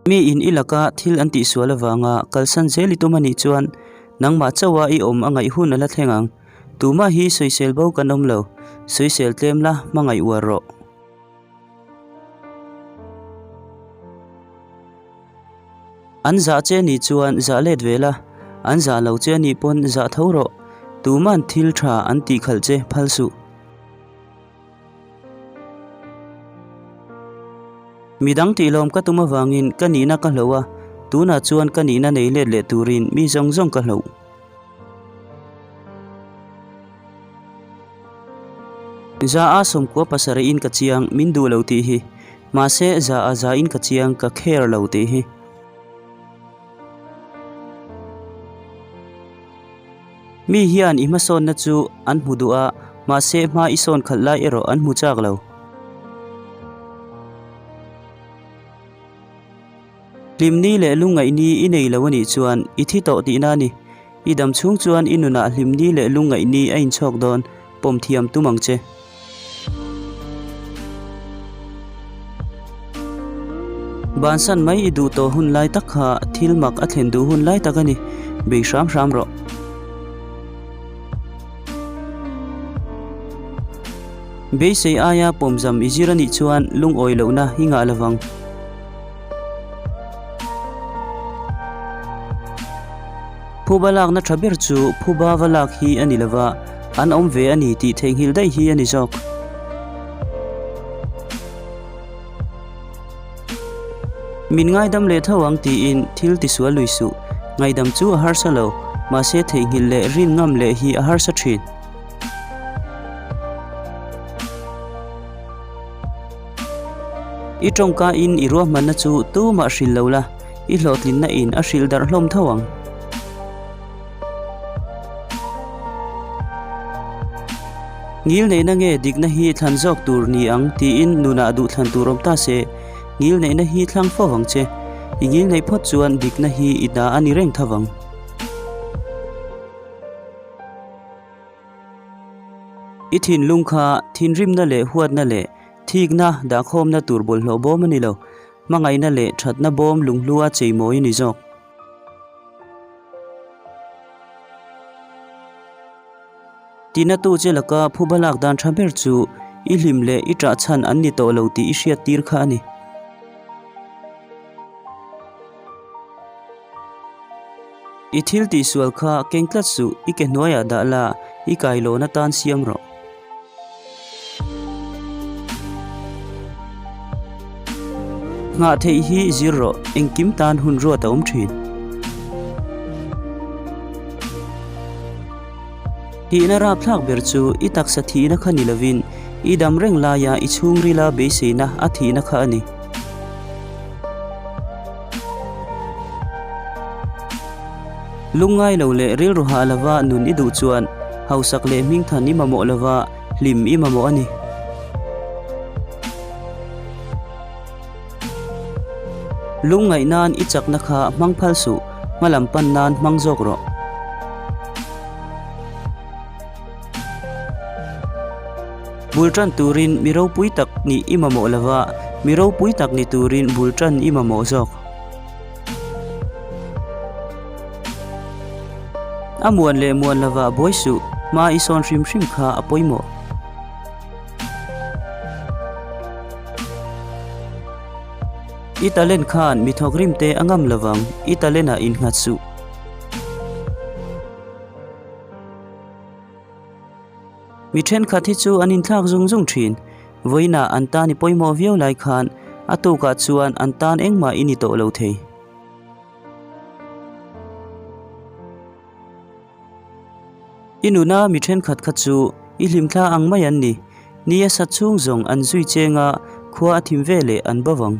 Mi in i laka thil an tihsual avanga kalsan zel i tum a nih chuan nangmah chauha i awm a ngaih hun a la thleng ang. Tumah hi sawisel bo kan awm lo. Sawisel tlem la, hmangaih uar rawh. An zah che nih chuan zah let ve la, an zah lo che nih pawn zah tho rawh. Tuma'n thil tha an tih khalh che phal suh. Midang tihlawm ka tum avangin ka nihna ka hloh a, tunah chuan ka nihna nei let leh turin mi zawng zawng ka hloh. Za a sawmkua pasarih in ka chiang min duh lo tih hi, mahse za a za in ka chiang ka care lo tih hi. Mi hian i hmasawnna chu an hmu duh a, mahse hma i sawn khalh lai erawh an hmu chak lo. Hlimni leh lungngaihni i nei lo a nih chuan i thi tawh tihna a ni. I dam chhung chuan i nunah hlimni leh lungngaihni a inchhawk dawn, pawm thiam tum ang che. Bansan mai i duh tawh hun lai tak kha thil mak a thlen duh hun lai tak a ni, bei hram hram rawh. Beisei aia pawmzam i zir a nih chuan lungawi lohna i ngah lovang. Phuba lakna tha ber chu phuba va lak hi a ni lova, an awm ve a ni tih theihnghilh daih hi a ni zawk. Min ngaidam leh tho ang tiin thil tisual lui suh. Ngaidam chu a harsa lo, mahse theihnghilh leh rin ngam leh hi a harsa thin. I tawngka in i ruahmanna chu tumah hrilh lo la, i hlawhtlinna in a hrilh darh hlawm tho ang. Ngil neihna nge dikna hi thlan zawk tur ni ang tiin nunah duhthlan tur awm ta se, ngil neihna hi thlang fo vang che. I ngil neih phawt chuan dikna hi i ta a ni reng tho vang. I thinlung kha thinrimna leh huatna leh thikna dahkhawmna tur bawlhhlawh bawm a ni lo, hmangaihna leh thatna bawm lunghlua cheimawi a ni zawk. Tinatu che laka phuba lak dan tha ber chu i hlim leh i ṭah chhan an ni tawh lo tih i hriat tir kha a ni. I thil tihsual kha keng tlat suh, i ke hnuaiah dah la, i kailawn atan siam rawh. Nghah theih hi zir rawh, engkim tan hun ruat a awm thin. Thihna rapthlak ber chu i taksa thihna kha ni lovin i dam reng laia i chhungrila beiseina a thihna kha a ni. Lungngai lo leh rilru hah lova nun i duh chuan hausak leh hmingthan i mamawh lova hlim i mamawh a ni. Lungngaih nan i chakna kha hmang phal suh, hmalam pan nan hmang zawk rawh. Bul tan turin mi ropui tak nih i mamawh lova, mi ropui tak ni turin bul tan i mamawh zawk. A muan leh muan lova buai suh, hma i sawn hrim hrim kha a pawimawh. I talent khan mi thawk rim te a ngam lovang, i talent ah innghat suh. Mi thenkhat hi chu an inthlak zung zung thin. Vawiinah an tan i pawimawh viau lai khan a tukah chuan an tan engmah i ni tawh lo thei. I nuna mi thenkhat kha chu i hlimthla ang mai an ni. Ni a sat chhung zawng an zui cheng a, khua a thim veleh an bo vang.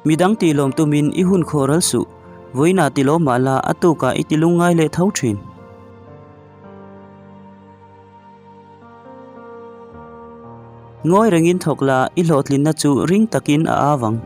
Midang tihlawm tumin i hun khawh ral suh, vawiinah tilawm mah la a tukah i tilung ngai leh tho thin. Ngawi rengin thawk la i hlawhtlinna chu ring takin a au ang.